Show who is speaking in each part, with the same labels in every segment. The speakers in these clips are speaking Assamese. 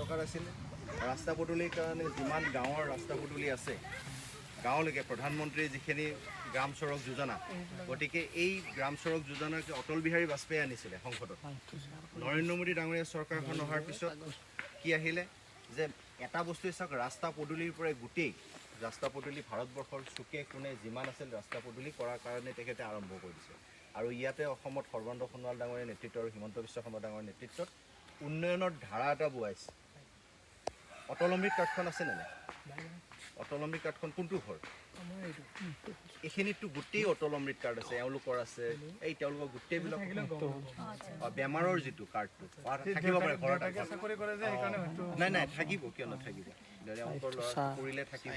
Speaker 1: দৰকাৰ আছিলে। ৰাস্তা পদূলিৰ কাৰণে যিমান গাঁৱৰ ৰাস্তা পদূলি আছে, গাঁৱলৈকে প্ৰধানমন্ত্ৰীৰ যিখিনি গ্ৰাম চড়ক যোজনা, গতিকে এই গ্ৰাম চড়ক যোজনা অটল বিহাৰী বাজপেয়ী আনিছিলে সংসদত। নৰেন্দ্ৰ মোদী ডাঙৰীয়া চৰকাৰখন অহাৰ পিছত কি আহিলে যে এটা বস্তুৱে চাওক, ৰাস্তা পদূলিৰ পৰাই গোটেই ৰাস্তা পদূলি ভাৰতবৰ্ষৰ চুকে কোণে যিমান আছিল, ৰাস্তা পদূলি কৰাৰ কাৰণে তেখেতে আৰম্ভ কৰি দিছে। আৰু ইয়াতে অসমত সৰ্বানন্দ সোণোৱাল ডাঙৰীয়াৰ নেতৃত্ব আৰু হিমন্ত বিশ্ব শৰ্মা ডাঙৰীয়াৰ নেতৃত্বত উন্নয়নৰ ধাৰা এটা বোৱাইছে। অটল অমৃত কাৰ্ডখন আছেনে নাই? অটল অমৃত কাৰ্ডখন কোনটো ঘৰ?
Speaker 2: আমাৰ এইটো।
Speaker 1: এইখিনিততো গোটেই অটল অমৃত কাৰ্ড আছে, এওঁলোকৰ আছে, এই তেওঁলোকৰ গোটেইবিলাক।
Speaker 2: থাকিলেও গম নাপাওঁ।
Speaker 1: বেমাৰৰ যিটো কাৰ্ডটো থাকিব পাৰে ঘৰত।
Speaker 2: দেউতাকে চাকৰি কৰে যে, সেইকাৰণে হয়তো।
Speaker 1: নাই, থাকিব, কিয় নাথাকিব? এওঁলোকৰ ল'ৰা কৰিলে থাকিব।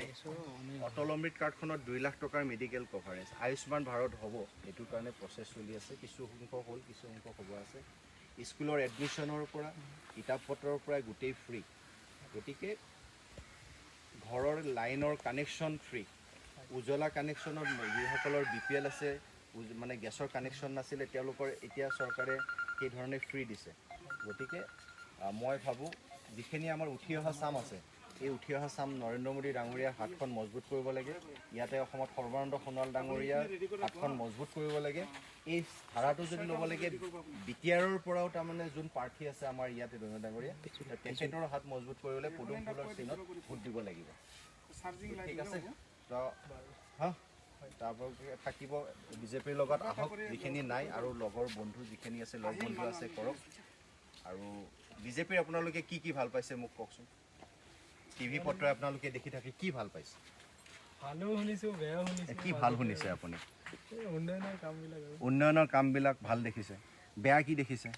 Speaker 1: অটল অমৃত কাৰ্ডখনত 2 লাখ টকাৰ মেডিকেল কভাৰেজ, আয়ুষ্মান ভাৰত হ'ব, এইটোৰ কাৰণে প্ৰচেছ চলি আছে। কিছু সংখ্যক হ'ল, কিছু সংখ্যক হ'ব আছে। স্কুলৰ এডমিশ্যনৰ পৰা, কিতাপ পত্ৰৰ পৰা গোটেই ফ্ৰী। গতিকে ঘৰৰ লাইনৰ কানেকশ্যন ফ্ৰী। উজ্বলা কানেকশ্যনত যিসকলৰ বিপিএল আছে, মানে গেছৰ কানেকশ্যন নাছিলে, তেওঁলোকৰ এতিয়া চৰকাৰে সেই ধৰণে ফ্ৰী দিছে। গতিকে মই ভাবোঁ, যিখিনি আমাৰ উঠি অহা চাম আছে, এই উঠি অহা চাম নৰেন্দ্ৰ মোদী ডাঙৰীয়াৰ হাতখন মজবুত কৰিব লাগে। ইয়াতে অসমত সৰ্বানন্দ সোণোৱাল ডাঙৰীয়াৰ হাতখন মজবুত কৰিব লাগে। এই ধাৰাটো যদি ল'ব লাগে, বিটিআৰৰ পৰাও তাৰমানে যোন প্ৰাৰ্থী আছে আমাৰ ইয়াতে দৈন ডাঙৰীয়া, তেখেতৰ হাত মজবুত কৰিবলৈ পদুম ফুলৰ চিনত ভোট দিব লাগিব।
Speaker 2: Charging light.
Speaker 1: ঠিক আছে। তো হা, তাৰপৰা থাকিব, বিজেপিৰ লগত আহক যিখিনি নাই আৰু লগৰ বন্ধু যিখিনি আছে, লগ বন্ধু আছে, কৰক। আৰু বিজেপিৰ আপোনালোকে কি কি ভাল পাইছে মোক কওকচোন। টিভি পত্ৰই আপোনালোকে দেখি থাকে, কি ভাল পাইছে?
Speaker 2: ভালো শুনিছোঁ, বেয়াও শুনিছোঁ।
Speaker 1: কি ভাল শুনিছে আপুনি?
Speaker 2: এই উন্নয়নৰ কামবিলাক আৰু।
Speaker 1: উন্নয়নৰ কামবিলাক ভাল দেখিছে। বেয়া কি দেখিছে?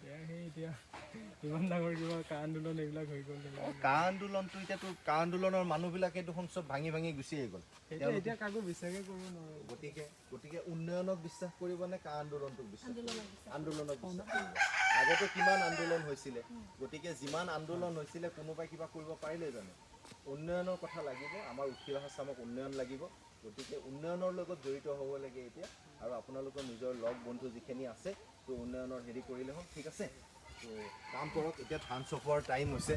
Speaker 2: বেয়া সেই এতিয়া ইমান ডাঙৰ কিবা কা আন্দোলন এইবিলাক হৈ গ'ল সেইবিলাক।
Speaker 1: কা আন্দোলনটো, এতিয়াতো কা আন্দোলনৰ মানুহবিলাকে দেখোন চব ভাঙি ভাঙি গুচি আহি গ'ল।
Speaker 2: সেইটো এতিয়া কাকো বিশ্বাসে কৰিব নোৱাৰো।
Speaker 1: গতিকে উন্নয়নক বিশ্বাস কৰিব নে কা আন্দোলনটোক বিশ্বাস কৰিব? আন্দোলনক বিশ্বাস কৰিব। আগতে কিমান আন্দোলন হৈছিলে, গতিকে যিমান আন্দোলন হৈছিলে, কোনোবাই কিবা কৰিব পাৰিলে জানো? উন্নয়নৰ কথা লাগিব। আমাৰ উঠি অহা চামক উন্নয়ন লাগিব। গতিকে উন্নয়নৰ লগত জড়িত হ'ব লাগে এতিয়া। আৰু আপোনালোকৰ নিজৰ লগ বন্ধু যিখিনি আছে, তো উন্নয়নৰ হেৰি কৰিলে হ'ল। ঠিক আছে, তো কাম কৰক। এতিয়া ধান চপোৱাৰ টাইম হৈছে।